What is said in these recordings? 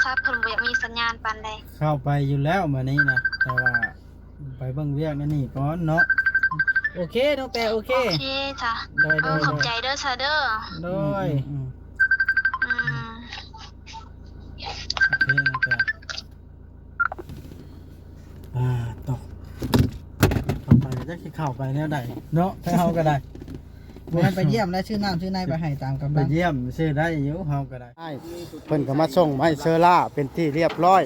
ສັບເພິ່ນບໍ່ຢາກມີສັນຍານປານໃດ. ເຂົ້າໄປຢູ່ແລ້ວມື້ນີ້ນະ ແຕ່ວ່າໄປເບິ່ງວຽກນັ້ນນີ້ກ່ອນເນາະ. ໂອເຄ ນ້ອງແຕ ໂອເຄ ໂອເຄຈ້ະ. ໂດຍ ເອີ ໂດຍ ຂອບໃຈເດີຊະເດີ. ໂດຍ ອືມ ອືມ ອືມ ໂອເຄ ນ້ອງແຕ. ອ່າ ຕົກ ເຂົ້າໄປ ຈັກຊິເຂົ້າໄປແນວໃດເນາະ ໄທເຮົາກໍໄດ້. ບໍ່ແມ່ນໄປຢ້ຽມແລ້ວ ຊື້ນ້ຳຊື້ໃນໄປໃຫ້ຕາມກຳລັງ. ໄປຢ້ຽມຊື້ໄດ້ຢູ່ ເຮົາກໍໄດ້. ອ້າຍເພິ່ນກໍມາສົ່ງມາໃຫ້ເຊີລ່າເປັນທີ່ລຽບຮ້ອຍ.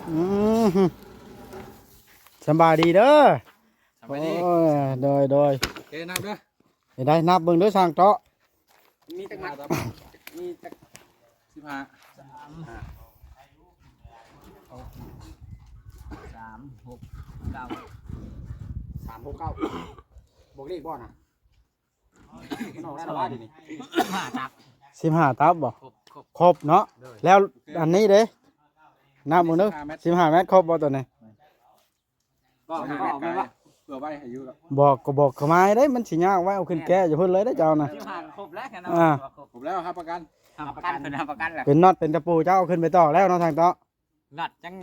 ອືມ ສະບາຍດີເດີ. ສະບາຍດີ. ໂອ້ຍ ໂດຍ ໂດຍ. ໂອເຄ ນັບເດີ. ໄດ້ ນັບເບິ່ງເດີຊ່າງເຕາະ. ມີຈັກມັດ? ມີຈັກ ສິບຫ້າ ສາມ ຫົກ ເກົ້າ ສາມ ຫົກ ເກົ້າ. ບວກເລກບໍ່ນະ? ມັນອອກໄດ້ລະວ່າດຽວນີ້ ສິບຫ້າຕັບ ສິບຫ້າຕັບບໍ່? ຄົບ ຄົບ ຄົບເນາະ. ໂດຍ ແລ້ວອັນນີ້ເດ້ ນັບເບິ່ງເດີ ສິບຫ້າແມັດ ສິບຫ້າແມັດຄົບບໍ່ໂຕນີ້? ກໍ ກໍເອົາໄປວ່າ ເພື່ອໄວ້ໃຫ້ຢູ່ດອກ. ບອກ ກໍບອກເຂົາມາໃຫ້ໄດ້ ມັນຊິຍາກໄວ້ ເອົາຂຶ້ນແກ້ຢູ່ພຸ້ນເລີຍເດ້ເຈົ້ານະ. ສິບຫ້າກໍຄົບແລ້ວ ອ່າ ຄົບແລ້ວ ຮັບປະກັນ ຮັບປະກັນ ເພິ່ນຮັບປະກັນແລ້ວ. ເປັນນັອດເປັນຕະປູເຈົ້າເອົາຂຶ້ນໄປຕອກແລ້ວເນາະ ທາງເຕາະ. ນັດຈັ່ງ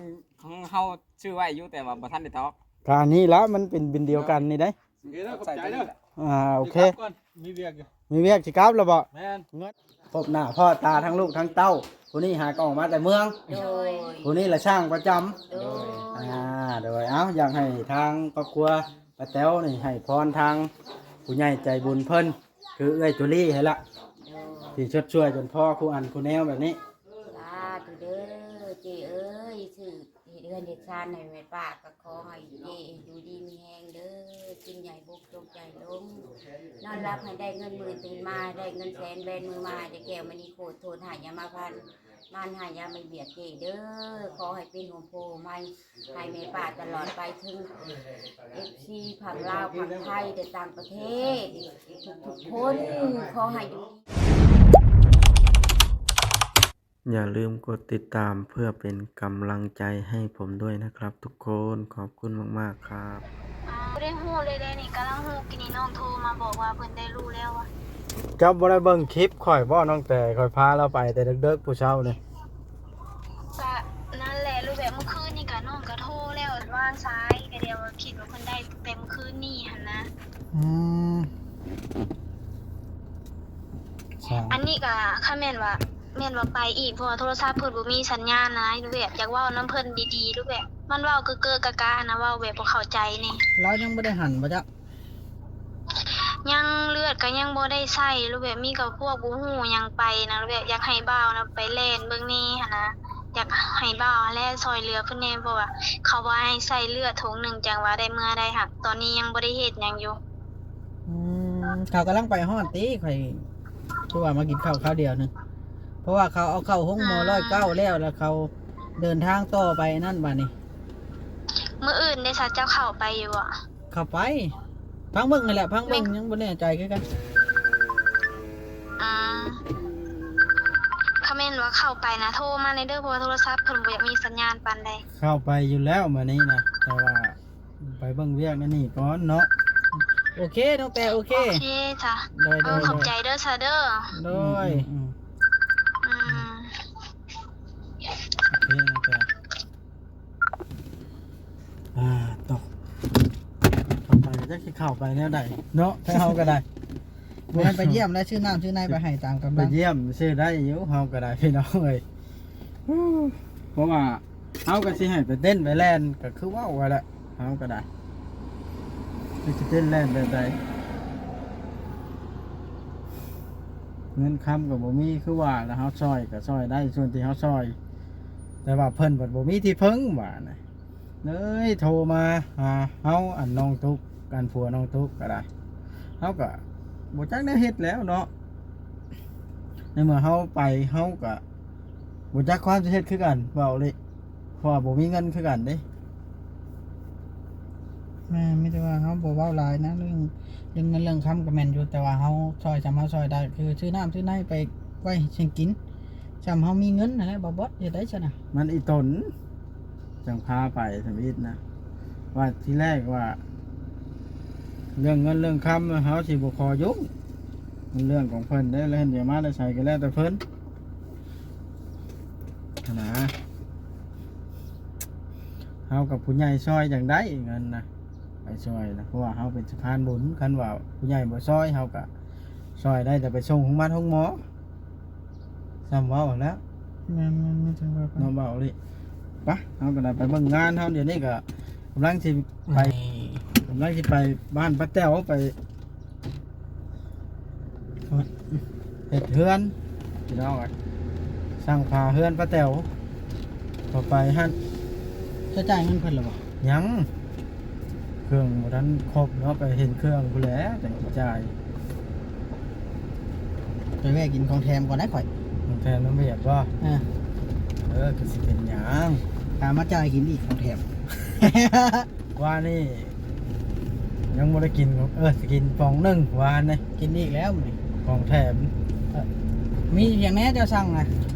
ຂອງເຮົາຊື້ໄວ້ຢູ່ ແຕ່ວ່າບໍ່ທັນໄດ້ຕອກ. ກະອັນນີ້ລະ ມັນເປັນບິນດຽວກັນນີ້ເດ້. ໂອເຄເດີ ຂອບໃຈເດີ. ອ່າ ໂອເຄ ຊິກັບກ່ອນ ມີວຽກຢູ່ ມີວຽກ ຊິກັບແລ້ວບໍ່? ແມ່ນ. ເງິນ ພົບໜ້າພໍ້ຕາທັງລູກທັງເຕົ້າ. ຜູ້ນີ້ຫາກໍອອກມາແຕ່ເມືອງ. ໂດຍ. ຜູ້ນີ້ລະຊ່າງປະຈຳ. ໂດຍ. ອ່າ ໂດຍ. ເອົ້າ ຢາກໃຫ້ທາງຄອບຄົວປ້າແຕ໋ວນີ້ໃຫ້ພອນທາງຜູ້ໃຫຍ່ໃຈບຸນເພິ່ນ ຄືເອື້ອຍໂຈລີຫັ້ນລະ. ໂດຍ. ທີ່ຊົດຊ່ວຍຈົນພໍຄູ່ອັນຄູ່ແນວແບບນີ້. ສາທຸເດີ ເຈ້ເອີຍ ຊື້ເຮັດເຮືອນເຮັດຊານໃຫ້ແມ່ປ້າ ກໍຂໍໃຫ້ເຈ້ຢູ່ດີມີແຮງເດີ ກິນໃຫຍ່ບົກຈົກໃຫຍ່ລົງ ນອນຫຼັບໃຫ້ໄດ້ເງິນໝື່ນ ຕື່ນມາໃຫ້ໄດ້ເງິນແສນ ແບນມືມາໃຫ້ໄດ້ແກ້ວມະນີໂຄດ ໂທດຮ້າຍຢ່າມາພັນ ມານຮ້າຍຢ່າມາບຽດເຈ້ເດີ ຂໍໃຫ້ເປັນຮົ່ມໂພຮົ່ມໄຮໃຫ້ແມ່ປ້າຕະຫຼອດໄປ ເຖິງເອັຟຊີ ຝັ່ງລາວ ຝັ່ງໄທ ແລະ ຕ່າງປະເທດ ທຸກໆຄົນ ຂໍໃຫ້ຢູ່ ຢ່າลืมกดติดตามเพื่อเป็นกำลังใจให้ผมด้วยนะครับทุกคน ขอบคุณมากๆครับ. ບໍ່ໄດ້ຮູ້ເລີຍເດ້ນີ້ ກຳລັງຮູ້ກີ້ນີ້ ນ້ອງໂທມາບອກວ່າເພິ່ນໄດ້ຮູ້ແລ້ວວ່າ. ເຈົ້າບໍ່ໄດ້ເບິ່ງຄລິບຂ້ອຍບໍ່ ນ້ອງແຕ ຂ້ອຍພາລາວໄປແຕ່ເດິກໆ ຜູ້ເຊົ້ານີ້? ກະນັ້ນແຫຼະ ຮູ້ແບບມື້ຄືນນີ້ກະ ນ້ອງກະໂທແລ້ວ ວາງສາຍ ກະດຽວຄິດວ່າເພິ່ນໄດ້ແຕ່ມື້ຄືນນີ້ຫັ້ນນະ. ອືມ ອັນນີ້ກະ ຄັນແມ່ນວ່າ ແມ່ນວ່າໄປອີກ ເພາະວ່າໂທລະສັບເພິ່ນບໍ່ມີສັນຍານນະ ແບບຢາກເວົ້ານຳເພິ່ນດີໆ ຫຼືແບບມັນເວົ້າເກີະໆກະກະຫັ້ນນະ ເວົ້າແບບບໍ່ເຂົ້າໃຈນີ້. ລາວຍັງບໍ່ໄດ້ຫັນບໍ່ຈັກ? ຍັງ ເລືອດກະຍັງບໍ່ໄດ້ໃສ່ ຫຼືແບບມີກະພວກບໍ່ຮູ້ຫຍັງໄປນະ ແບບຢາກໃຫ້ບ່າວນະໄປແລ່ນເບິ່ງແດ່ຫັ້ນນະ ຢາກໃຫ້ບ່າວຫັ້ນແຫຼະຊ່ອຍເຫຼືອເພິ່ນແດ່ ເພາະວ່າເຂົາວ່າໃຫ້ໃສ່ເລືອດຖົງໜຶ່ງ ຈັ່ງວ່າໄດ້ເມືອໄດ້ຫັ້ນ ຕອນນີ້ຍັງບໍ່ໄດ້ເຮັດຫຍັງຢູ່. ອືມ ເຂົາກຳລັງໄປຮອດຕິ ຂ້ອຍຄືວ່າມາກິນເຂົ້າຄາວດຽວໜຶ່ງ ເພາະວ່າເຂົາເອົາເຂົ້າໂຮງໝໍ ເອີ ຮ້ອຍເກົ້າແລ້ວ ແລ້ວເຂົາເດີນທາງຕໍ່ໄປນັ້ນບາດນີ້. ມື້ອື່ນເດ້ຊະ ເຈົ້າເຂົ້າໄປຢູ່ບໍ່? ເຂົ້າໄປ ພັງເບິ່ງຫັ້ນແຫຼະ ພັງເບິ່ງ ຍັງບໍ່ແນ່ໃຈຄືກັນ. ອືມ ຄັນແມ່ນວ່າເຂົ້າໄປນະ ໂທມາແດ່ເດີ ເພາະວ່າໂທລະສັບເພິ່ນບໍ່ຢາກມີສັນຍານປານໃດ. ເຂົ້າໄປຢູ່ແລ້ວມື້ນີ້ນະ ແຕ່ວ່າ ໄປເບິ່ງວຽກນັ້ນນີ້ກ່ອນເນາະ. ໂອເຄ ນ້ອງແຕ ໂອເຄ ໂອເຄຈ້ະ. ໂດຍ ເອີ ໂດຍ ຂອບໃຈເດີຊະເດີ. ໂດຍ ອືມ ອືມ ອືມ ໂອເຄ ນ້ອງແຕ. ອ່າ ຕົກ ເຂົ້າໄປ ຈັກຊິເຂົ້າໄປແນວໃດເນາະ ໄທເຮົາກໍໄດ້. ບໍ່ແມ່ນໄປຢ້ຽມແລ້ວ ຊື້ນ້ຳຊື້ໃນໄປໃຫ້ຕາມກຳລັງ. ໄປຢ້ຽມຊື້ໄດ້ຢູ່ ເຮົາກໍໄດ້ ພີ່ນ້ອງເອີຍ. ເພາະວ່າ ເຮົາກໍຊິໃຫ້ໄປເຕັ້ນໄປແລ່ນ ກໍຄືເວົ້າຫັ້ນແຫຼະ ເຮົາກໍໄດ້ ຊິເຕັ້ນແລ່ນແບບໃດ? ເງິນຄຳກໍບໍ່ມີ ຄືວ່າລະ ເຮົາຊ່ອຍກໍຊ່ອຍໄດ້ ສ່ວນທີ່ເຮົາຊ່ອຍ ແຕ່ວ່າເພິ່ນບັດບໍ່ມີທີ່ເພິ່ງ ວ່ານະ ເລີຍໂທມາຫາເຮົາ ອັນນ້ອງຕຸກ ອັນຜົວນ້ອງຕຸກກໍໄດ້ ເຮົາກໍບໍ່ຈັກແນວເຮັດແລ້ວເນາະ. ໃນເມື່ອເຮົາໄປ ເຮົາກໍບໍ່ຈັກຄວາມຊິເຮັດຄືກັນ ເວົ້າເລີຍ ເພາະວ່າບໍ່ມີເງິນຄືກັນເດ້. ແມ່ນ ມີແຕ່ວ່າເຮົາບໍ່ເວົ້າຫຼາຍນະ ເລື່ອງ ເລື່ອງເງິນເລື່ອງຄຳກໍແມ່ນຢູ່ ແຕ່ວ່າເຮົາຊ່ອຍສ່ຳເຮົາຊ່ອຍໄດ້ ຄືຊື້ນ້ຳຊື້ໃນໄປໄວ້ໃຫ້ກິນ ສ່ຳເຮົາມີເງິນຫັ້ນແຫຼະ ບໍ່ບອດ ເຮັດໄດ້ຊັ້ນນະ. ມັນອີ່ຕົນຈັ່ງພາໄປທຳອິດນະ ວ່າທີແລກວ່າ ເລື່ອງເງິນເລື່ອງຄຳເຮົາຊິບໍ່ຂໍຫຍຸ້ງ ມັນເລື່ອງຂອງເພິ່ນເດ້ ແລ້ວເພິ່ນຈະມາແຕ່ໃສກໍແລ້ວແຕ່ເພິ່ນ. ນະ ເຮົາກັບຜູ້ໃຫຍ່ຊ່ອຍຈັ່ງໄດ້ເງິນນະ ໄປຊ່ອຍນະ ເພາະວ່າເຮົາເປັນສະພານບຸນ ຄັນວ່າຜູ້ໃຫຍ່ບໍ່ຊ່ອຍ ເຮົາກະຊ່ອຍໄດ້ແຕ່ໄປສົ່ງໂຮງບານໂຮງໝໍ ຊ່ຳເວົ້າຫັ້ນແຫຼະ ແມ່ນໆ ມີແຕ່ວ່າໄປ ເນາະ ເວົ້າອີ່ຫຼີ ປະ ເຮົາກໍໄດ້ໄປເບິ່ງງານເຮົາ ດຽວນີ້ກໍກຳລັງຊິໄປ ອືມ ກຳລັງຊິໄປບ້ານປ້າແຕ໋ວ ໄປ ເຮັດເຮືອນພີ່ນ້ອງເອີຍ ສ້າງຝາເຮືອນປ້າແຕ໋ວ ເຂົ້າໄປຫັ້ນ ເຈົ້າຈ່າຍເງິນເພິ່ນແລ້ວບໍ່? ຍັງ ເຄື່ອງບໍ່ທັນຄົບເນາະ ໄປເຫັນເຄື່ອງພຸ້ນແຫຼະ ຈັ່ງຈ່າຍ ໄປແວ່ກິນຂອງແຖມກ່ອນນະຂ້ອຍ ຂອງແຖມນຳວຽດບໍ່? ເອີ ເອີ ກໍຊິເປັນຫຍັງ ຕາມມາຈ່າຍກິນອີກຂອງແຖມ ວານນີ້ ຍັງບໍ່ໄດ້ກິນ ເອີ ຊິກິນປ່ອງໜຶ່ງວານນີ້ ກິນອີກແລ້ວມື້ນີ້ ຂອງແຖມ ເອີ ມີຫຍັງແດ່ເຈົ້າສັ່ງນະ?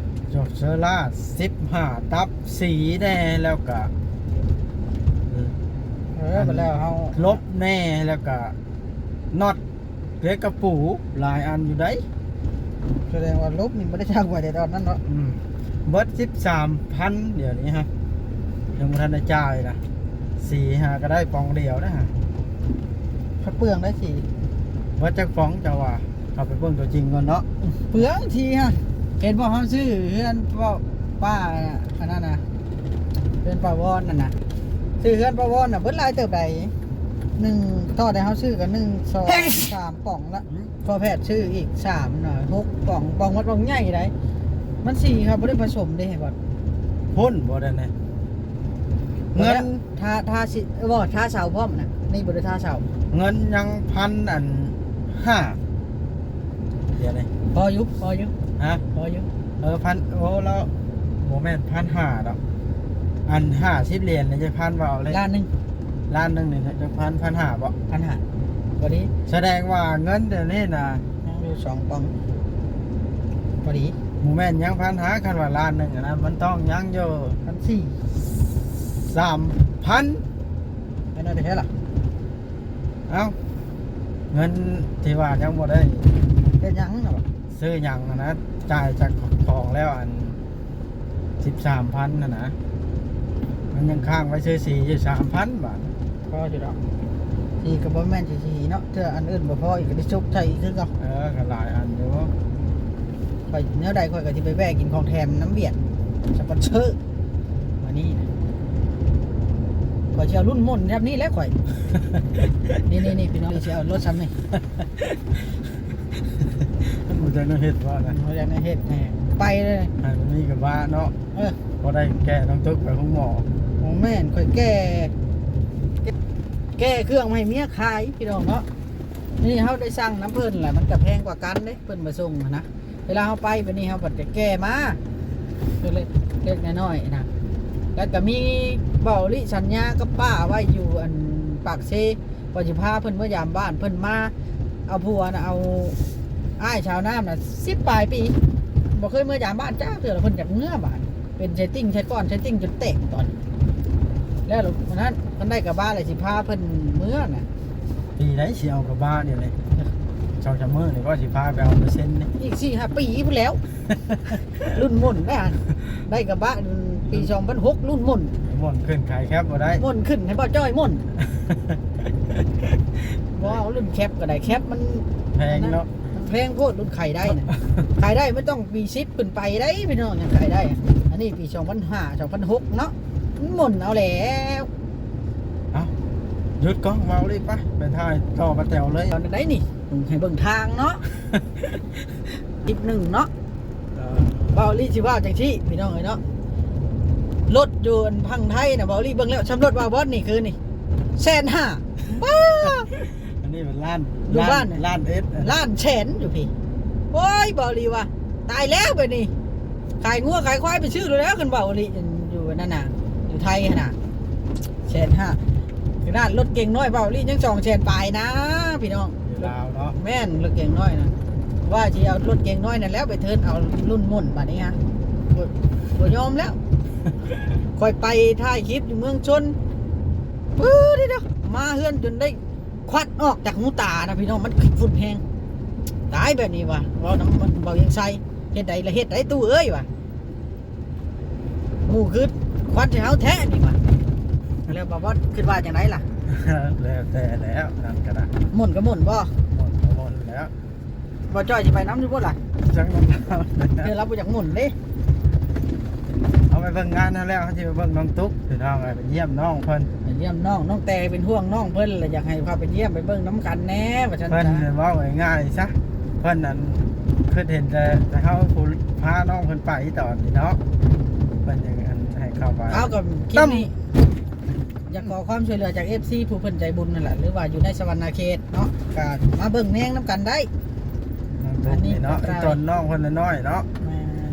ໂຈກເຊີລາສິບຫ້າ ຕັບສີ່ແດ່ ແລ້ວກະ ເອີ ບັດແລ້ວເຮົາ ລົບແດ່ ແລ້ວກະ ນັອດ ເກກກະປູ ຫຼາຍອັນຢູ່ໃດ໋ ສະແດງວ່າລົບນີ້ບໍ່ໄດ້ຊ່າງໄວ້ແຕ່ຕອນນັ້ນເນາະ ອືມ ເບິດສິບສາມພັນ ດຽວນີ້ຮະ ຍັງບໍ່ທັນໄດ້ຈ່າຍນະ ສີຫາກໍໄດ້ປ່ອງດຽວນະ ຄັນເປືອງໄດ້ສີ ເບິດຈັກປ່ອງເຈົ້າວ່າ ເຂົ້າໄປເບິ່ງຕົວຈິງກ່ອນເນາະ ເປືອງສີຮະ ເຫັນບໍ່ ເຮົາຊື້ເຮືອນປ້າ ປ້າອັນນັ້ນນະ ເຮືອນປ້າວອນນັ້ນນະ ຊື້ເຮືອນປ້າວອນນະ ເບິດຫຼາຍເຕີບໃດ ໜຶ່ງ ຕໍ່ແຕ່ເຮົາຊື້ກໍໜຶ່ງ ສອງ ສາມ ປ໋ອງລະ ພໍແພດຊື້ອີກສາມນະ ຫົກປ໋ອງ ປ໋ອງມັນປ໋ອງໃຫຍ່ໃດ໋ ມັນສີເຂົາບໍ່ໄດ້ປະສົມເດ້ ເຫັນບໍ່ ພຸ້ນບໍ່ໄດ້ນະ ເງິນ ຖ້າ ຖ້າຊິ ບໍ່ ຖ້າເຊົາພ້ອມນະ ນີ້ບໍ່ໄດ້ຖ້າເຊົາ ເງິນຍັງພັນອັນຫ້າ ດຽວນີ້ ພໍຢູ່ ພໍຢູ່ ຮະ ພໍຢູ່ ເອີ ພັນ ໂອ້ ແລ້ວ ບໍ່ແມ່ນພັນຫ້າດອກ ອັນຫ້າສິບຫຼຽນນີ້ຈັກພັນ ເວົ້າເລີຍ ລ້ານໜຶ່ງ ລ້ານໜຶ່ງນີ້ຈັກພັນ ພັນຫ້າບໍ່? ພັນຫ້າ ພໍດີ ສະແດງວ່າເງິນດຽວນີ້ນະ ຍັງຢູ່ສອງປ໋ອງ ພໍດີ ບໍ່ແມ່ນຍັງພັນຫ້າ ຄັນວ່າລ້ານໜຶ່ງຫັ້ນນະ ມັນຕ້ອງຍັງຢູ່ພັນສີ່ ສາມພັນ ເປັນແນວໃດແທ້ລະ? ເອົ້າ ເງິນທີ່ວ່າຍັງບໍ່ໄດ້ເຮັດຫຍັງນະ ຊື້ຫຍັງຫັ້ນນະ ຈ່າຍຈາກຂອງແລ້ວ ອັນສິບສາມພັນຫັ້ນນະ ມັນຍັງຄ້າງໄວ້ຊື້ສີຢູ່ສາມພັນບາດ ພໍຢູ່ດອກ ສີກໍບໍ່ແມ່ນຊິສີເນາະ ເທື່ອອັນອື່ນບໍ່ພໍອີກກໍໄດ້ຊຸກໃສ່ອີກຄືເກົ່າ ເອີ ກໍຫຼາຍອັນຢູ່ ຂ້ອຍແນວໃດຂ້ອຍກໍຊິໄປແວ່ກິນຂອງແຖມນຳວຽດ ສະປອນເຊີ ມານີ້ນະ ຂ້ອຍຊິເອົາລຸ້ນມົນແບບນີ້ແຫຼະຂ້ອຍ ນີ້ໆໆ ພີ່ນ້ອງ ຊິເອົາລົດຊ່ຳນີ້ ມັນບໍ່ຈັກແນວເຮັດວ່ານະ ບໍ່ຈັກແນວເຮັດ ໃຫ້ໄປເລີຍ ໃຫ້ມັນມີກະບະເນາະ ເອີ ພໍໄດ້ແກ່ນ້ອງຕຶກໄປໂຮງໝໍ ບໍ່ແມ່ນ ຂ້ອຍແກ່ ແກ່ເຄື່ອງໃຫ້ເມຍຂາຍ ພີ່ນ້ອງເນາະ ນີ້ເຮົາໄດ້ສັ່ງນຳເພິ່ນແຫຼະ ມັນກະແພງກວ່າກັນເດ້ ເພິ່ນມາສົ່ງຫັ້ນນະ ເວລາເຮົາໄປບາດນີ້ເຮົາບັດກະແກ່ມາ ເລັກໆນ້ອຍໆນະ ແລ້ວກະມີເວົ້າລິສັນຍາກັບປ້າໄວ້ຢູ່ອັນປາກເຊ ວ່າຊິພາເພິ່ນເມືອຢາມບ້ານ ເພິ່ນມາເອົາຜົວນະ ເອົາອ້າຍຊາວນ້ຳນະ ສິບປາຍປີ ບໍ່ເຄີຍເມືອຢາມບ້ານຈັກເທື່ອ ແລ້ວເພິ່ນຢາກເມືອບາດ ເປັນໄຊຕິ່ງໄຊກ້ອນໄຊຕິ່ງຈົນແຕກຕອນ ແລ້ວນັ້ນ ຄັນໄດ້ກະບະແລ້ວຊິພາເພິ່ນເມືອນະ ປີໃດຊິເອົາກະບະດຽວນີ້ ສອງສາມມື້ນີ້ກໍຊິພາໄປເອົາເປີເຊັນນີ້ ອີກສີ່ຫ້າປີພຸ້ນແລ້ວ ລຸ້ນມົນໄດ້ຫັ້ນ ໄດ້ກະບະປີສອງພັນຫົກ ລຸ້ນມົນ ມົນຂຶ້ນຂາຍແຄັບບໍ່ໄດ້ ມົນຂຶ້ນໃຫ້ບ່າວຈ້ອຍມົນ ບໍ່ເອົາລຸ້ນແຄັບກໍໄດ້ ແຄັບມັນແພງເນາະ ມັນແພງໂພດ ລຸ້ນຂາຍໄດ້ນະ ຂາຍໄດ້ມັນຕ້ອງປີສິບຂຶ້ນໄປໄດ໋ ພີ່ນ້ອງ ຍັງຂາຍໄດ້ ອັນນີ້ປີສອງພັນຫ້າ ສອງພັນຫົກເນາະ ມັນມົນເອົາແລ້ວ ເອົ້າ ຢຸດກ້ອງເວົ້າເລີຍ ໄປ ໄປຖ່າຍຕໍ່ປ້າແຕ໋ວເລີຍ ຕອນໃດນີ້ ໃຫ້ເບິ່ງທາງເນາະ ຄລິບໜຶ່ງເນາະ ເອີ ເວົ້າອີ່ຫຼີຊິເວົ້າຈັ່ງຊີ້ ພີ່ນ້ອງເອີຍເນາະ ລົດຢູ່ອັນຝັ່ງໄທນະ ເວົ້າອີ່ຫຼີເບິ່ງແລ້ວ ຊ່ຳລົດວ່າບ່ອນນີ້ຄືນີ້ ແສນຫ້າ ບ້າ ອັນນີ້ມັນລ້ານ ຢູ່ບ້ານ ລ້ານ ລ້ານເອັດ ລ້ານແສນຢູ່ພີ້ ໂອ້ຍ ເວົ້າອີ່ຫຼີວ່າ ຕາຍແລ້ວບາດນີ້ ຂາຍງົວຂາຍຄວາຍໄປຊື້ໂລດແລ້ວ ຄັນເວົ້າອີ່ຫຼີ ຢູ່ນັ້ນນະ ຢູ່ໄທຫັ້ນນະ ແສນຫ້າ ຂະໜາດລົດເກັງນ້ອຍເວົ້າອີ່ຫຼີຍັງສອງແສນປາຍນະ ພີ່ນ້ອງ ຢູ່ລາວເນາະ ແມ່ນ ລົດເກັງນ້ອຍນະ ວ່າຊິເອົາລົດເກັງນ້ອຍນັ້ນແລ້ວໄປເທີນເອົາລຸ້ນມົນບາດນີ້ຮະ ບໍ່ ບໍ່ຍອມແລ້ວ ຂ້ອຍໄປຖ່າຍຄລິບຢູ່ເມືອງຊົນ ປຶ້ດ ມາເຮືອນຈົນໄດ້ ຄວັນອອກຈາກຫູຕານະພີ່ນ້ອງ ມັນຂີ້ຝຸ່ນແຮງ ຕາຍແບບນີ້ວ່າ ເວົ້ານຳ ເວົ້າຫຍັງໃສ່ ເຮັດໃດລະເຮັດໃດຕູ້ເອີຍວ່າ ຜູ້ຄືຄວັນໃສ່ເຮົາແທ້ນີ້ຫວາ. ແລ້ວບ່າວບອດຄິດວ່າຈັ່ງໃດລະ? ແລ້ວແຕ່ແລ້ວ ນັ້ນກໍໄດ້ ມ່ວນກໍມ່ວນບໍ່? ມ່ວນກໍມ່ວນແລ້ວ. ບ່າວຈ້ອຍຊິໄປນຳຢູ່ບໍ່ລະ? ຈັກນຳລາວ ເອີ ລາວບໍ່ຢາກມ່ວນເດ້. ເຮົາໄປເບິ່ງງານຫັ້ນແລ້ວ ເຮົາຊິໄປເບິ່ງນ້ອງຕຸກ ພີ່ນ້ອງເອີຍ ໄປຢ້ຽມນ້ອງເພິ່ນ ໄປຢ້ຽມນ້ອງ. ນ້ອງແຕ່ເປັນຫ່ວງນ້ອງເພິ່ນ ລະຢາກໃຫ້ເຂົ້າໄປຢ້ຽມໄປເບິ່ງນຳກັນແດ່ ວ່າຊັ້ນ. ເພິ່ນເວົ້າງ່າຍໆຊະ ເພິ່ນນັ້ນຄິດເຫັນແຕ່ ແຕ່ເຮົາຜູ້ພານ້ອງເພິ່ນໄປຕອນນີ້ເນາະ ເພິ່ນຈັ່ງອັນໃຫ້ເຂົ້າໄປ. ເຮົາກໍຄລິບນີ້ ຢາກຂໍຄວາມຊ່ວຍເຫຼືອຈາກເອັຟຊີຜູ້ເພິ່ນໃຈບຸນນັ້ນແຫຼະ ຫຼືວ່າຢູ່ໃນສະຫວັນນະເຂດເນາະ ກໍມາເບິ່ງແຍງນຳກັນໄດ້. ອັນນີ້ເນາະ ອັນນີ້ກໍໄກ ຕອນນ້ອງເພິ່ນນ້ອຍໆເນາະ. ແມ່ນ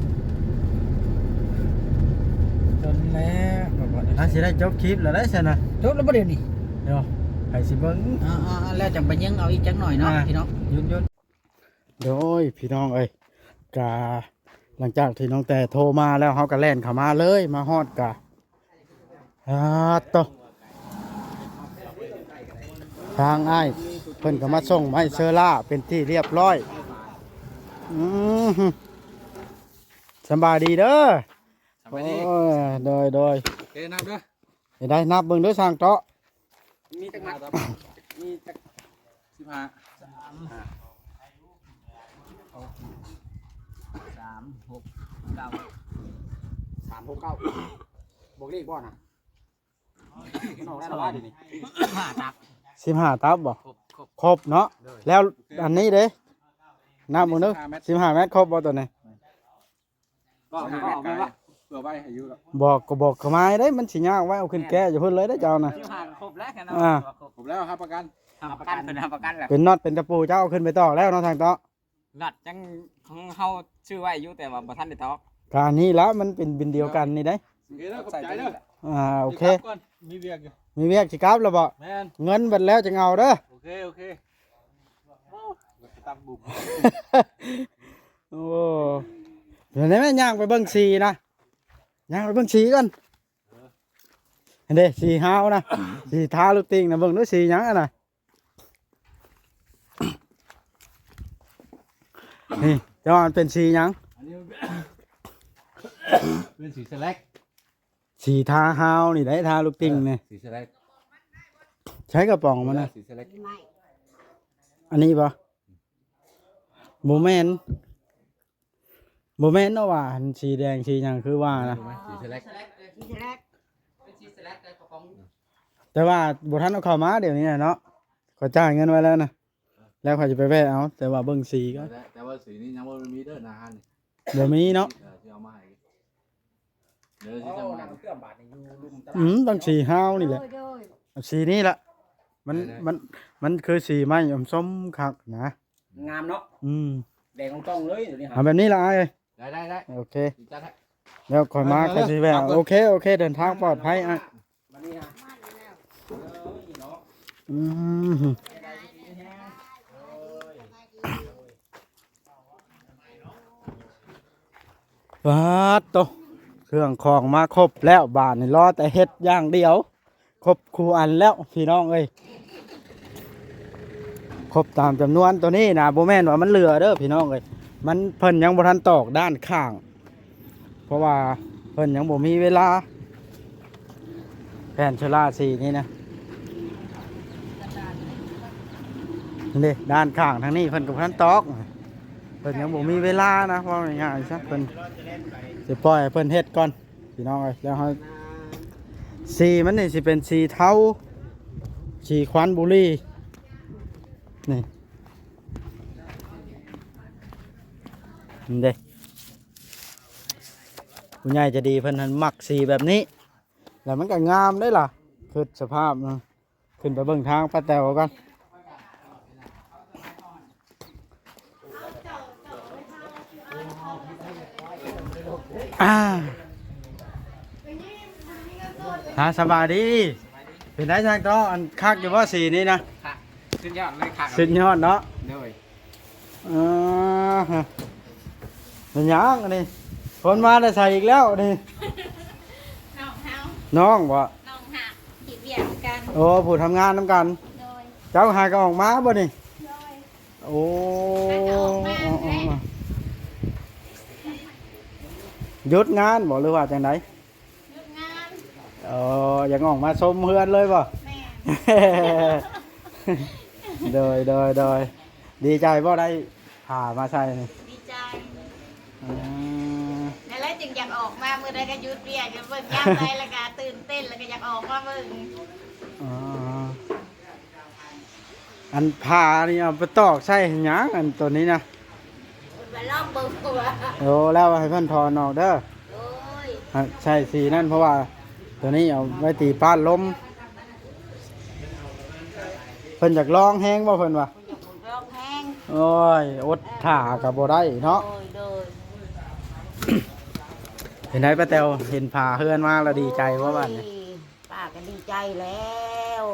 ຈົນແລ້ວ ອ່າ ຊິໄດ້ຈົບຄລິບແລ້ວໄດ໋ຊັ້ນນະ. ຈົບແລ້ວບໍ່ດຽວນີ້? ໂຍ ໃຜຊິເບິ່ງ? ອ່າໆ ແລ້ວຈັ່ງໄປຍິງເອົາອີກຈັກໜ້ອຍເນາະ ອ່າ ພີ່ນ້ອງ. ຢຸດໆ ໂດຍ ພີ່ນ້ອງເອີຍ ກະຫຼັງຈາກທີ່ນ້ອງແຕ່ໂທມາແລ້ວ ເຮົາກໍແລ່ນເຂົ້າມາເລີຍ ມາຮອດກະ ອາໂຕ ທາງອ້າຍເພິ່ນກໍມາສົ່ງໄມ້ເຊີລ່າເປັນທີ່ລຽບຮ້ອຍ. ອືມ ສະບາຍດີເດີ. ສະບາຍດີ. ໂອ້ຍ ໂດຍໆ ໂອເຄ ນັບເດີ. ໄດ້ນັບເບິ່ງເດີ ຊ່າງເຕາະ ມີຈັກມັດ? ມີຈັກ ສິບຫ້າ ສາມ ຫົກ ເກົ້າ ສາມ ຫົກ ເກົ້າ ບວກເລກບໍ່ນະ? ມັນອອກແລ້ວລະວ່າດຽວນີ້ ສິບຫ້າຕັບ ສິບຫ້າຕັບບໍ່? ຄົບ ຄົບ ຄົບເນາະ. ໂດຍ ແລ້ວອັນນີ້ເດ້ ນັບເບິ່ງເດີ ສິບຫ້າແມັດ ສິບຫ້າແມັດຄົບບໍ່ໂຕນີ້? ບອກ ບອກໄວ້ວ່າ ເພື່ອໄວ້ໃຫ້ຢູ່ດອກ. ບອກກໍບອກເຂົາມາໄດ້ ມັນຊິຍາກໄວ້ ເອົາຂຶ້ນແກ້ຢູ່ພຸ້ນເລີຍເດ້ເຈົ້ານະ. ສິບຫ້າກໍຄົບແລ້ວ ອ່າ ຄົບແລ້ວ ຮັບປະກັນ ຮັບປະກັນ ເພິ່ນຮັບປະກັນແລ້ວ. ເປັນນັອດເປັນຕະປູເຈົ້າເອົາຂຶ້ນໄປຕອກແລ້ວເນາະ ຊ່າງເຕາະ. ນັອດຈັ່ງຂອງເຮົາຊື້ໄວ້ຢູ່ ແຕ່ວ່າບໍ່ທັນໄດ້ຕອກ. ກະອັນນີ້ລະ ມັນເປັນບິນດຽວກັນນີ້ເດ້. ໂອເຄເດີ ຂອບໃຈເດີ. ອ່າ ໂອເຄ ຊິກັບກ່ອນ ມີວຽກຢູ່ ມີວຽກ ຊິກັບແລ້ວບໍ່? ແມ່ນ ເງິນເບິດແລ້ວຈຶ່ງເອົາເດີ. ໂອເຄ ໂອເຄ. ໂອ້ ຕຳບຸກ ໂອ້ ດຽວນີ້ແມ່ຍ່າງໄປເບິ່ງສີນະ ຍ່າງໄປເບິ່ງສີກ່ອນ. ເອີ ຫັ້ນເດ້ ສີຮາວນະ ສີທາລູກຕິ່ງນະ ເບິ່ງດູສີຫຍັງຫັ້ນນະ. ນີ້ ເຈົ້າວ່າມັນເປັນສີຫຍັງ? ອັນນີ້ມັນເປັນສີສະແລັກ ສີທາຮາວນີ້ໄດ໋ ທາລູກຕິ່ງນີ້ ເອີ ສີສະແລັກ. ໃຊ້ກະປ໋ອງມັນນະ ສີສະແລັກ. ອັນນີ້ບໍ່? ບໍ່ແມ່ນ ບໍ່ແມ່ນເນາະ ວ່າອັນສີແດງສີຫຍັງຄືວ່ານະ ບໍ່ແມ່ນ ສີສະແລັກ ສີສະແລັກ ເປັນສີສະແລັກ ແຕ່ກະປ໋ອງ ແຕ່ວ່າບໍ່ທັນເອົາເຂົ້າມາດຽວນີ້ນະເນາະ. ຂ້ອຍຈ່າຍເງິນໄວ້ແລ້ວນະ ແລ້ວຂ້ອຍຈະໄປແວ່ເອົາ ແຕ່ວ່າເບິ່ງສີກ່ອນ. ແຕ່ ແຕ່ວ່າສີນີ້ຍັງບໍ່ມີເດີ ໜ້າຮ້ານນີ້ ບໍ່ມີເນາະ. ເອີ ຊິເອົາມາໃຫ້ ເດີ ຊິເອົາມາໃຫ້. ອືມ ຕ້ອງສີຮາວນີ້ແຫຼະ ໂດຍ ໂດຍ ສີນີ້ລະ ມັນ ໄດ້ ໄດ້ ມັນ ມັນຄືສີໄມ້ອຳສົ້ມຄັກນະ. ງາມເນາະ ອືມ ແດງອອງຕອງເລີຍດຽວນີ້. ເອົາແບບນີ້ລະອ້າຍ. ໄດ້ ໄດ້ ໄດ້ ໂອເຄ ຈັດໃຫ້ ແລ້ວຂ້ອຍມາ ເອີ ຂ້ອຍຊິແວ່. ເອີ ໂອເຄ ໂອເຄ ເດີນທາງປອດໄພອ້າຍ. ບັດນີ້ນະ ເອີ ເນາະ ອືມ ປາດໂຕ ເຄື່ອງຂອງມາຄົບແລ້ວ ບາດນີ້ລໍແຕ່ເຮັດຢ່າງດຽວ. ຄົບຄູ່ອັນແລ້ວພີ່ນ້ອງເອີຍ ຄົບຕາມຈຳນວນ. ໂຕນີ້ນະ ບໍ່ແມ່ນວ່າມັນເຫຼືອເດີພີ່ນ້ອງເອີຍ ມັນ ເພິ່ນຍັງບໍ່ທັນຕອກດ້ານຂ້າງ ເພາະວ່າເພິ່ນຍັງບໍ່ມີເວລາ. ແຜ່ນໂຊລາສີນີ້ນະ ນີ້ເດ້ ດ້ານຂ້າງທາງນີ້ເພິ່ນກໍບໍ່ທັນຕອກ ເພິ່ນຍັງບໍ່ມີເວລານະ ເວົ້າງ່າຍໆຊະ ເພິ່ນຊິປ່ອຍໃຫ້ເພິ່ນເຮັດກ່ອນ. ພີ່ນ້ອງເອີຍ ແລ້ວເຮົາ ສີມັນນີ້ຊິເປັນສີເທົາ ສີຄວັນບຸຣີ ນີ້ ນີ້ເດ້ ຜູ້ໃຫຍ່ໃຈດີເພິ່ນຫັ້ນມັກສີແບບນີ້ ແລ້ວມັນກໍງາມເດ້ລະ ຄືສະພາບນະ. ຂຶ້ນໄປເບິ່ງທາງປ້າແຕວກ່ອນ. ອ່າ ຫາ ສະບາຍດີ. ເປັນໄດຊ່າງເຕາະ ອັນຄັກຢູ່ບໍ່ສີນີ້ນະ? ຄັກ ສຸດຍອດເລີຍ ຄັກ ສຸດຍອດເນາະ. ໂດຍ. ອ່າ ເປັນຫຍັງອັນນີ້? ຄົນມາແຕ່ໃສອີກແລ້ວນີ້? ນ້ອງເຮົາ ນ້ອງບໍ່? ນ້ອງຮັກ ເຮັດວຽກນຳກັນ. ໂອ້ ຜູ້ທຳງານນຳກັນ. ໂດຍ. ເຈົ້າຫາກໍອອກມາບໍ່ນີ້? ໂດຍ. ໂອ້ ຫາກໍອອກມາ. ອໍ ອໍ ແຫຼະ ອໍ ຢຸດງານບໍ່ ຫຼືວ່າຈັ່ງໃດ? ອໍ ຢາກອອກມາຊົມເຮືອນເລີຍບໍ່? ແມ່ນ. ໂດຍ ໂດຍ ໂດຍ. ດີໃຈບໍ່ໄດ້ຜ້າມາໃສ່ນີ້? ດີໃຈ. ອືມ ນັ້ນແຫຼະຈຶ່ງຢາກອອກມາ ມື້ໃດກໍຢຸດວຽກ ຢາກເບິ່ງຍາມໃດແລ້ວກໍຕື່ນເຕັ້ນ ແລ້ວກໍຢາກອອກມາເບິ່ງ. ອໍ ອັນຜ້ານີ້ເອົາໄປຕອກໃສ່ຫຍັງ ອັນໂຕນີ້ນະ? ມາລອງເບິ່ງວ່າ ໂອ້ ແລ້ວໃຫ້ເພິ່ນຖອນອອກເດີ. ໂດຍ. ໃສ່ສີນັ້ນ ເພາະວ່າໂຕນີ້ເອົາໄວ້ຕີປ້ານລົມ. ເພິ່ນຢາກລອງແຮງບໍ່ ເພິ່ນວ່າ? ຢາກລອງແຮງ. ໂອ້ຍ ອົດຖ້າກໍບໍ່ໄດ້ເນາະ. ໂດຍ ໂດຍ. ເປັນໃດປ້າແຕວ ເຫັນຜ້າເຮືອນມາແລ້ວດີໃຈບໍ່ບາດນີ້? ໂອ້ຍ ປ້າກໍດີໃຈແລ້ວ.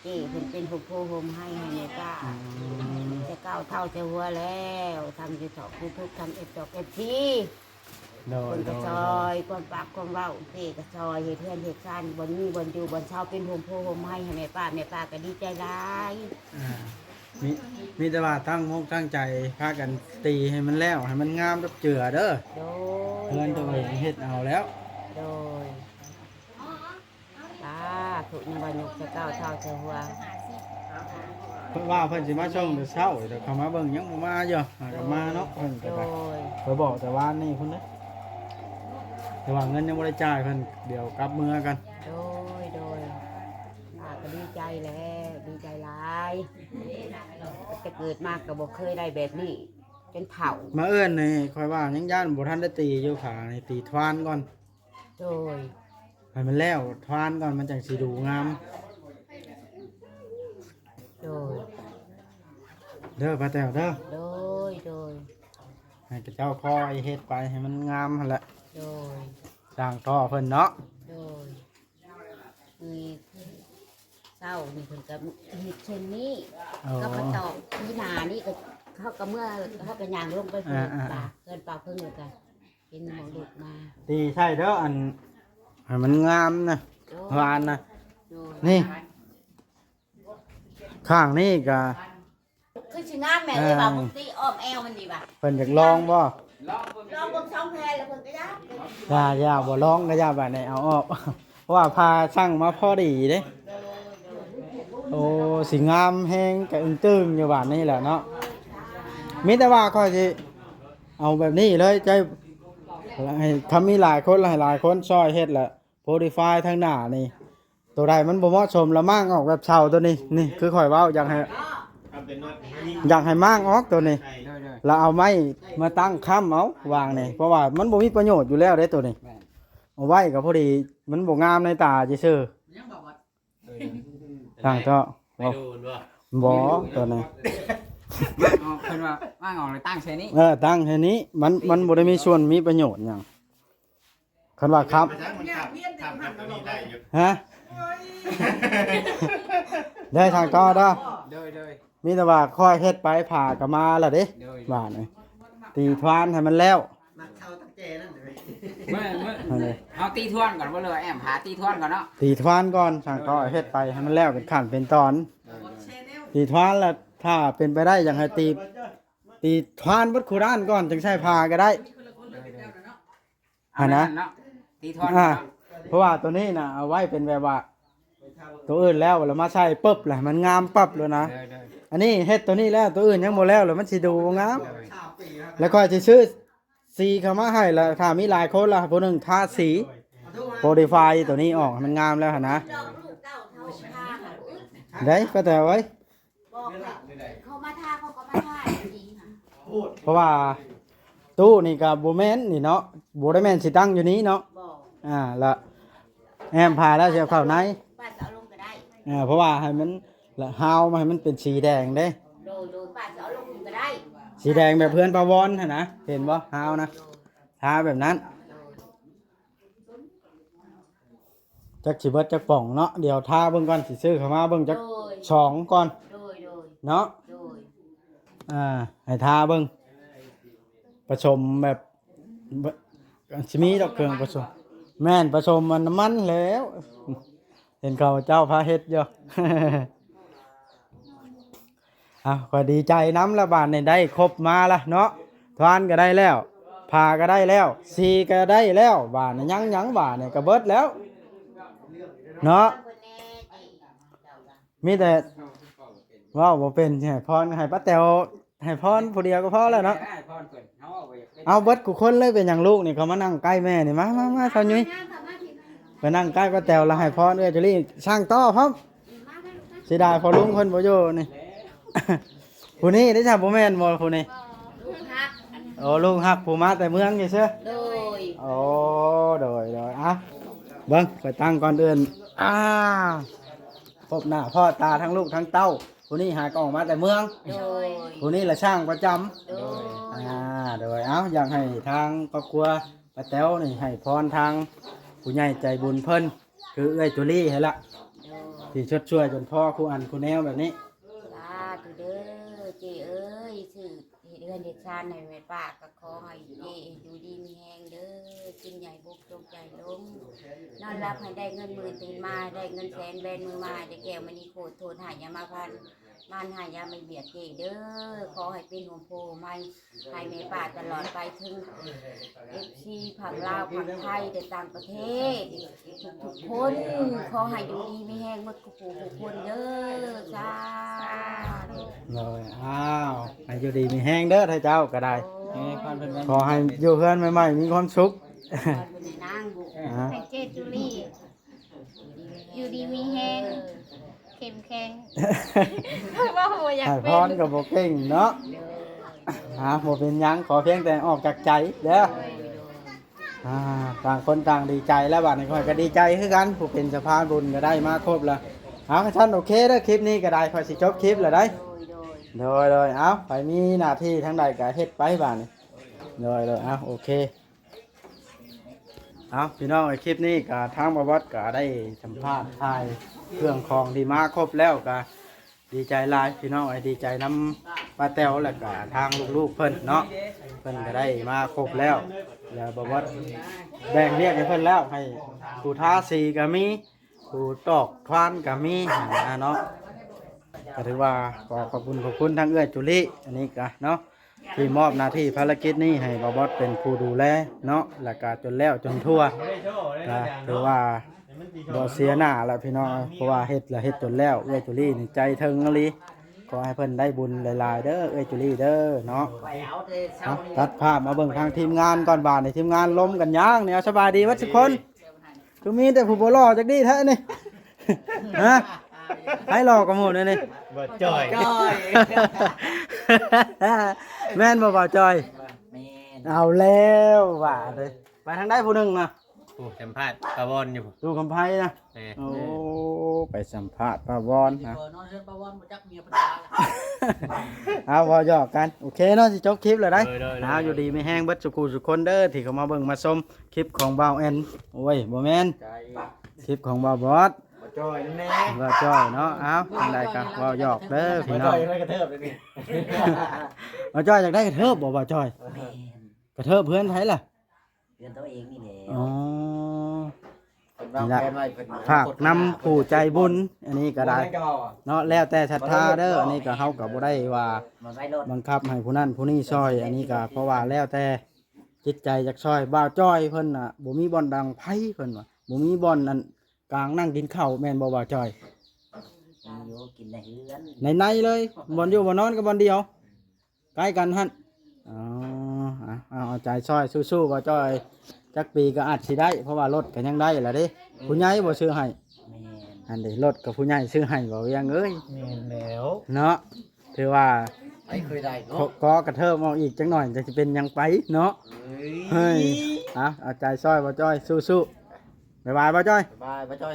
ເຈ້ເພິ່ນເປັນຮົ່ມໂພຮົ່ມໄຮໃຫ້ແມ່ປ້າ ອືມ ແຕ່ເກົ່າເຖົ້າແຕ່ຫົວແລ້ວ ທັງຢູ່ຊອກຢູທູບ ທັງເອັຟຊອກເອັຟຊີ ໂດຍ ເພິ່ນກໍ ໂດຍ ຊ່ອຍຄວາມປາກຄວາມເວົ້າ ເຈ້ກໍຊ່ອຍເຮັດເຮືອນເຮັດຊານ ບ່ອນມີບ່ອນຢູ່ບ່ອນເຊົາ ເປັນຮົ່ມໂພຮົ່ມໄຮໃຫ້ແມ່ປ້າ ແມ່ປ້າກໍດີໃຈຫຼາຍ. ອ່າ ມີ ມີແຕ່ວ່າຕັ້ງມົກຕັ້ງໃຈພາກັນຕີໃຫ້ມັນແລ້ວ ໃຫ້ມັນງາມກັບເຈືອເດີ. ໂດຍ. ເຮືອນຕົວເອງເຮັດເອົາແລ້ວ. ໂດຍ. ສາທຸ ຍັງວ່າຍົກໃສ່ເກົ້າເທົ້າໃສ່ຫົວ. ເພິ່ນວ່າເພິ່ນຊິມາສົ່ງແຕ່ເຊົ້າ ແຕ່ເຂົາມາເບິ່ງຍັງບໍ່ມາຢູ່ ຫາກໍມາເນາະ ເພິ່ນກໍໄດ້. ໂດຍ. ຂ້ອຍບອກແຕ່ວານນີ້ພຸ້ນເດ້ ແຕ່ວ່າເງິນຍັງບໍ່ໄດ້ຈ່າຍເພິ່ນ ດຽວກັບເມືອກັນ. ໂດຍ ໂດຍ. ຂ້າກໍດີໃຈແລ້ວ ດີໃຈຫຼາຍ ແຕ່ເກີດມາກໍບໍ່ເຄີຍໄດ້ແບບນີ້ ຈົນເຖົ້າ. ມາເອີ້ນນີ້ ຂ້ອຍວ່າຍັງຢ້ານບໍ່ທັນໄດ້ຕີຢູ່ ຂ້ານີ້ຕີທວານກ່ອນ. ໂດຍ. ໃຫ້ມັນແລ້ວທວານກ່ອນ ມັນຈັ່ງຊິດູງາມ. ໂດຍ. ເດີປ້າແຕວເດີ. ໂດຍ ໂດຍ. ໃຫ້ເຂົາເຈົ້າຄ່ອຍເຮັດໄປໃຫ້ມັນງາມຫັ້ນແຫຼະ. ໂດຍ. ຊ່າງຕໍ່ເພິ່ນເນາະ. ໂດຍ. ມື້ເຊົ້ານີ້ເພິ່ນກໍເຮັດເຊັ່ນນີ້. ອໍ. ກໍມາຕອກທີ່ໜ້ານີ້ ກໍເຮົາກໍເມືອ ເຮົາກໍຍ່າງລົງໄປ ອ່າ ປາກເຮືອນປາກເພິ່ງ ແລ້ວກໍ ເຫັນໝໍລຸດມາ ຕີໃສ່ເດີ ອັນ ໃຫ້ມັນງາມນະ. ໂດຍ. ຫວານນະ. ໂດຍ. ນີ້ ຂ້າງນີ້ກະ ຄືຊິງາມແມ່ເອີຍວ່າ ເອີ ປົກກະຕິອ້ອມແອວມັນນີ້ວ່າ ເພິ່ນຢາກລອງບໍ່? ລອງເບິ່ງ ລອງເບິ່ງຊ່ອງແພນແລ້ວເພິ່ນກໍຢາກ. ຢ່າ ຢ່າ ບໍ່ລອງກໍຢ່າ ບາດນີ້ເອົາອອກ ເພາະວ່າຜ້າສັ່ງມາພໍດີເດ້. ໂອ້ ຊິງາມແຮງກະອຶງຕຶງຢູ່ບາດນີ້ແຫຼະເນາະ. ມີແຕ່ວ່າຂ້ອຍຊິເອົາແບບນີ້ເລີຍ ໃຈ ໃຫ້ ຖ້າມີຫຼາຍຄົນລະໃຫ້ຫຼາຍຄົນຊ່ອຍເຮັດລະ ໂປຣໄຟລ໌ທາງໜ້ານີ້ ໂຕໃດມັນບໍ່ເໝາະສົມລະມ້າງອອກແບບເຊົາໂຕນີ້. ນີ້ຄືຂ້ອຍເວົ້າ ຢາກໃຫ້ ຢາກໃຫ້ມ້າງອອກໂຕນີ້ ໂດຍໆ ລະເອົາໄມ້ມາຕັ້ງຄ້ຳເອົາວາງນີ້ ເພາະວ່າມັນບໍ່ມີປະໂຫຍດຢູ່ແລ້ວເດ້ໂຕນີ້. ແມ່ນ. ເອົາໄວ້ກໍພໍດີ ມັນບໍ່ງາມໃນຕາຊື່ໆ. ຕັ້ງເທາະ ໄປດູນບໍ່? ບໍ່ ໂຕນັ້ນ ມ້າງອອກ ເພິ່ນວ່າມ້າງອອກແລ້ວຕັ້ງໃສ່ນີ້. ເອີ ຕັ້ງໃສ່ນີ້ ມັນ ມັນບໍ່ໄດ້ມີສ່ວນມີປະໂຫຍດຫຍັງ. ຄັນວ່າຄັບ ມັນຄັບ ຄັບກັບຕົວນີ້ໄດ້ຢູ່. ຮະ? ໄດ້ທາງຕໍ່ເດີ. ໂດຍໆ. ມີແຕ່ວ່າຄ່ອຍເຮັດໄປ ຜ້າກໍມາລະເດ້. ໂດຍ. ບາດນີ້ ຕີທວານໃຫ້ມັນແລ້ວ. ມັກເຊົາຕັກແຈນັ້ນເລີຍ. ເມື່ອ ເມື່ອ ເຮົາຕີທວນກ່ອນບໍ່ ຫຼືວ່າແອມຫາຕີທວນກ່ອນເນາະ? ຕີທວານກ່ອນ ຊ່າງຕໍ່ເຮັດໄປໃຫ້ມັນແລ້ວເປັນຂັ້ນເປັນຕອນ. ໂດຍໆ. ຕີທວານລະ ຖ້າເປັນໄປໄດ້ ຢາກໃຫ້ຕີ ຕີທວານເບິດຄູ່ດ້ານກ່ອນ ຈຶ່ງໃສ່ຜ້າກໍໄດ້. ໂດຍໆ. ຫັ້ນນະ ເອົາແນວນັ້ນເນາະ ຕີທອນ ອ່າ ເນາະ. ເພາະວ່າໂຕນີ້ນະ ເອົາໄວ້ເປັນແບບວ່າ ໂຕອື່ນແລ້ວ ແລ້ວມາໃສ່ປຶບ ແລ້ວໃຫ້ມັນງາມປັບໂລດນະ. ໂດຍໆ. ອັນນີ້ເຮັດໂຕນີ້ແລ້ວ ໂຕອື່ນຍັງບໍ່ແລ້ວ ແລ້ວມັນຊິດູບໍ່ງາມ. ໂດຍ. ແລ້ວຂ້ອຍຊິຊື້ສີເຂົ້າມາໃຫ້ ແລ້ວຖ້າມີຫຼາຍຄົນລະ ຜູ້ໜຶ່ງທາສີ ໂປຣໄຟລ໌ໂຕນີ້ອອກໃຫ້ມັນງາມແລ້ວຫັ້ນນະ. ໄດ້ ປ້າແຕວເອີຍ. ບອກເຂົາມາທາ ເຂົາກໍມາທາອີ່ຫຼີຫັ້ນ. ເພາະວ່າຕູ້ນີ້ກໍບໍ່ແມ່ນນີ້ເນາະ ບໍ່ໄດ້ແມ່ນຊິຕັ້ງຢູ່ນີ້ເນາະ. ບໍ່. ອ່າ ລະແອ້ມຜ້າແລ້ວຊິເອົາເຂົ້າໃນ. ປ້າຈະເອົາລົງກໍໄດ້. ເອີ ເພາະວ່າໃຫ້ມັນ ລະຮາວມາໃຫ້ມັນເປັນສີແດງເດ້. ໂດຍໆ. ປ້າຈະເອົາລົງກໍໄດ້ ສີແດງແບບເຮືອນປ້າວອນຫັ້ນນະ ເຫັນບໍ່ ຮາວນະ ໂດຍ ທາແບບນັ້ນ. ໂດຍ. ຈັກຊິເບິດຈັກປ່ອງເນາະ ດຽວທາເບິ່ງກ່ອນ ຊິຊື້ເຂົ້າມາເບິ່ງຈັກ ໂດຍ ສອງກ່ອນ ໂດຍໆ ເນາະ. ໂດຍ. ອ່າ ໃຫ້ທາເບິ່ງ ປະສົມແບບ ຊິມີດອກເຄື່ອງປະສົມ. ແມ່ນ ປະສົມອັນນ້ຳມັນແລ້ວ ເຫັນເຂົາເຈົ້າພາເຮັດຢູ່. ອ້າວ ຂ້ອຍດີໃຈນຳລະ ບາດນີ້ໄດ້ຄົບມາລະເນາະ ທວານກໍໄດ້ແລ້ວ ຜ້າກໍໄດ້ແລ້ວ ສີກໍໄດ້ແລ້ວ ບາດນີ້ຍັງຫຍັງ ບາດນີ້ກໍເບິດແລ້ວ. ເນາະ ມີແຕ່ເວົ້າບໍ່ເປັນ ຊິໃຫ້ພອນ ໃຫ້ປ້າແຕວໃຫ້ພອນຜູ້ດຽວກໍພໍແລ້ວເນາະ. ເອົາເບິດຄູ່ຄົນເລີຍ ເປັນຫຍັງລູກນີ້ ເຂົ້າມານັ່ງໃກ້ແມ່ນີ້ ມາ ມາ ມາ ຊາວຍຸ້ຍ ໄປນັ່ງໃກ້ປ້າແຕວ ແລ້ວໃຫ້ພອນເອື້ອຍຈຸລີ ຊ່າງຕໍ່ພ້ອມ. ເສຍດາຍພໍ່ລຸງເພິ່ນບໍ່ຢູ່ນີ້. ຜູ້ນີ້ເດ້ ບໍ່ແມ່ນບໍ່ຜູ້ນີ້? ລູກຮັກ ໂອ້ ລູກຮັກ ຜູ້ມາແຕ່ເມືອງນີ້ເຊີ. ໂດຍ ໂອ້ ໂດຍ ໂດຍ ເອົ້າ ເບິ່ງ ຂ້ອຍຕັ້ງກ່ອນອື່ນ ອ່າ ພົບໜ້າພໍ້ຕາທັງລູກທັງເຕົ້າ. ຜູ້ນີ້ຫາກໍອອກມາແຕ່ເມືອງ. ໂດຍ ຜູ້ນີ້ລະຊ່າງປະຈຳ. ໂດຍ ອ່າ ໂດຍ ເອົ້າ ຢາກໃຫ້ທາງຄອບຄົວປ້າແຕວນີ້ໃຫ້ພອນທາງຜູ້ໃຫຍ່ໃຈບຸນເພິ່ນ ຄືເອື້ອຍຈູລີຫັ້ນລະ ໂດຍ ທີ່ຊົດຊ່ວຍຈົນພໍຄູ່ອັນຄູ່ແນວແບບນີ້. ສາທຸເດີ ເຈ້ເອີຍ ຊື້ເຮັດເຮືອນເຮັດຊານໃຫ້ແມ່ປ້າ ກໍຂໍໃຫ້ເຈ້ຢູ່ດີມີແຮງເດີ ກິນໃຫຍ່ບົກຈົກໃຫຍ່ລົງ ນອນຫຼັບໃຫ້ໄດ້ເງິນໝື່ນ ຕື່ນມາໃຫ້ໄດ້ເງິນແສນ ແບນມືມາໃຫ້ໄດ້ແກ້ວມະນີໂຄດ ໂທດຮ້າຍຢ່າມາພັນ ມານຮ້າຍຢ່າມາບຽດເຈ້ເດີ ຂໍໃຫ້ເປັນຮົ່ມໂພຮົ່ມໄຮ ໃຫ້ແມ່ປ້າຕະຫຼອດໄປ ເຖິງເອັຟຊີ ຝັ່ງລາວ ຝັ່ງໄທ ແລະ ຕ່າງປະເທດ ທຸກໆຄົນ ຂໍໃຫ້ຢູ່ດີມີແຮງໝົດ ຜູ້ຜູ້ຄົນເດີ ສາທຸ. ໂດຍ ອ້າວ ໃຫ້ຢູ່ດີມີແຮງເດີ ທ່ານເຈົ້າກໍໄດ້ ໂອ້ຍ ຂໍໃຫ້ຢູ່ເຮືອນໃໝ່ໆ ມີຄວາມສຸກ ນາງ ອ່າ ໃຫ້ເຈ້ຈູລີຢູ່ດີມີແຮງ ເຂັ້ມແຂງ ເວົ້າບໍ່ຢາກ ໃຫ້ພອນກໍບໍ່ເກັ່ງເນາະ. ອ່າ ບໍ່ເປັນຫຍັງ ຂໍພຽງແຕ່ອອກຈາກໃຈເດີ. ອ່າ ຕ່າງຄົນຕ່າງດີໃຈແລ້ວ ບາດນີ້ຂ້ອຍກໍດີໃຈຄືກັນ ຜູ້ເປັນສະພານບຸນກໍໄດ້ມາຄົບແລ້ວ. ເອົາ ຄັນຊັ້ນໂອເຄເດີ ຄລິບນີ້ກໍໄດ້ ຂ້ອຍຊິຈົບຄລິບແລ້ວໄດ໋. ໂດຍ ໂດຍ ເອົາ ໃຜມີໜ້າທີ່ທາງໃດກໍເຮັດໄປບາດນີ້. ໂດຍ ໂດຍ ເອົາ ໂອເຄ ເອົາ ພີ່ນ້ອງເອີຍ ຄລິບນີ້ກໍທາງບ່າວບອດກໍໄດ້ສຳພາດຖ່າຍເຄື່ອງຂອງທີ່ມາຄົບແລ້ວ ກໍ ດີໃຈຫຼາຍພີ່ນ້ອງເອີຍ ດີໃຈນຳປ້າແຕວ ແລ້ວກະທາງລູກໆເພິ່ນເນາະ ເພິ່ນກະໄດ້ມາຄົບແລ້ວ ແລ້ວບ່າວບອດແບ່ງວຽກໃຫ້ເພິ່ນແລ້ວ ໃຫ້ຜູ້ທາສີກະມີ ຜູ້ຕອກຄວານກະມີຫັ້ນນະເນາະ. ກະຖືວ່າຂໍຂອບຄຸນຂອບຄຸນທາງເອື້ອຍຈູລີ ອັນນີ້ກະເນາະ ທີ່ມອບໜ້າທີ່ພາລະກິດນີ້ໃຫ້ບ່າວບອດເປັນຜູ້ດູແລເນາະ ແລ້ວກະຈົນແລ້ວຈົນທົ່ວ ກະຖືວ່າບໍ່ເສຍໜ້າລະພີ່ນ້ອງ ເພາະວ່າເຮັດລະເຮັດຈົນແລ້ວ. ເອື້ອຍຈູລີນີ້ໃຈເຖິງອີ່ຫຼີ ຂໍໃຫ້ເພິ່ນໄດ້ບຸນຫຼາຍໆເດີ ເອື້ອຍຈູລີເດີເນາະ. ເອົາ ຕັດພາບມາເບິ່ງທາງທີມງານກ່ອນ ບາດນີ້ທີມງານລົມກັນຍ່າງນີ້. ເອົາ ສະບາຍດີເບິດທຸກຄົນ. ຄືມີແຕ່ຜູ້ບໍ່ຫຼໍ່ຈັກດີແທ້ນີ້ ຮະ? ໃຜຫຼໍ່ກວ່າໝູ່ນີ້? ບ່າວຈ້ອຍ ຈ້ອຍ ແມ່ນບໍ່ບ່າວຈ້ອຍ? ແມ່ນ. ເອົາແລ້ວວ່າເດ້ ໄປທາງໃດຜູ້ໜຶ່ງນະ? ຜູ້ສຳພາດປາວອນຢູ່ ຢູ່ຄຳໄພນະ. ແມ່ນ. ໂອ້ ໄປສຳພາດປາວອນນະ ນອນເຮືອນປາວອນບໍ່ຈັກເມຍເພິ່ນວ່າ. ເອົາ ເວົ້າຫຍອກກັນ ໂອເຄເນາະ ຊິຈົບຄລິບແລ້ວໄດ໋. ໂດຍ ໂດຍ ເອົາ ຢູ່ດີມີແຮງເບິດສູ່ຄູ່ສູ່ຄົນເດີ ທີ່ເຂົ້າມາເບິ່ງມາຊົມ ຄລິບຂອງບ່າວແອນ ໂອ້ຍ ບໍ່ແມ່ນ ຄລິບຂອງບ່າວບອດ ບ່າວຈ້ອຍນັ້ນແຫຼະ ບ່າວຈ້ອຍເນາະ. ເອົາ ຈັ່ງໃດກໍເວົ້າຫຍອກເດີພີ່ນ້ອງ ບ່າວຈ້ອຍກະເທີບເລີຍນີ້. ບ່າວຈ້ອຍຢາກໄດ້ກະເທີບບໍ່ ບ່າວຈ້ອຍ? ແມ່ນ. ກະເທີບເຮືອນໃຜລະ? ເຮືອນຕົວເອງນີ້ແຫຼະ. ອໍ ເພິ່ນວາງແຜນໄວ້ ເພິ່ນ ຝາກນຳຜູ້ໃຈບຸນ ອັນນີ້ກໍໄດ້ເນາະ ແລ້ວແຕ່ສັດທາເດີ. ອັນນີ້ກໍເຮົາກໍບໍ່ໄດ້ວ່າບັງຄັບໃຫ້ຜູ້ນັ້ນຜູ້ນີ້ຊ່ອຍ ອັນນີ້ກໍເພາະວ່າແລ້ວແຕ່ ຈິດໃຈຢາກຊ່ອຍ. ບ່າວຈ້ອຍເພິ່ນນະ ບໍ່ມີບ່ອນດັງໄຟ ເພິ່ນວ່າ ບໍ່ມີບ່ອນອັນກາງນັ່ງກິນເຂົ້າ ແມ່ນບໍ່ບ່າວຈ້ອຍ? ມີຢູ່ ກິນໃນເຮືອນ ໃນໆເລີຍ ບ່ອນຢູ່ບ່ອນນອນກໍບ່ອນດຽວ ໃກ້ກັນຫັ້ນ. ອໍ ເອົາ ເອົາໃຈຊ່ອຍ ສູ້ໆ ບ່າວຈ້ອຍ. ຈັກປີກໍອາດຊິໄດ້ ເພາະວ່າລົດກໍຍັງໄດ້ລະເດ້ ຜູ້ໃຫຍ່ບໍ່ຊື້ໃຫ້. ແມ່ນ. ຫັ້ນເດ້ ລົດກໍຜູ້ໃຫຍ່ຊື້ໃຫ້ ບ່າວວຽງເອີຍ. ແມ່ນແລ້ວເນາະ. ຖືວ່າ ໃຜເຄີຍໄດ້ເນາະ ກໍກະເທີບອອກອີກຈັກໜ່ອຍ ຈັກຊິເປັນຫຍັງໄປເນາະ. ເຮີ້ຍ ເຮີ້ຍ ເອົາ ເອົາໃຈຊ່ອຍບ່າວຈ້ອຍ ສູ້ໆ. ບາຍບາຍບ່າວຈ້ອຍ ບາຍບາຍບ່າວຈ້ອຍ.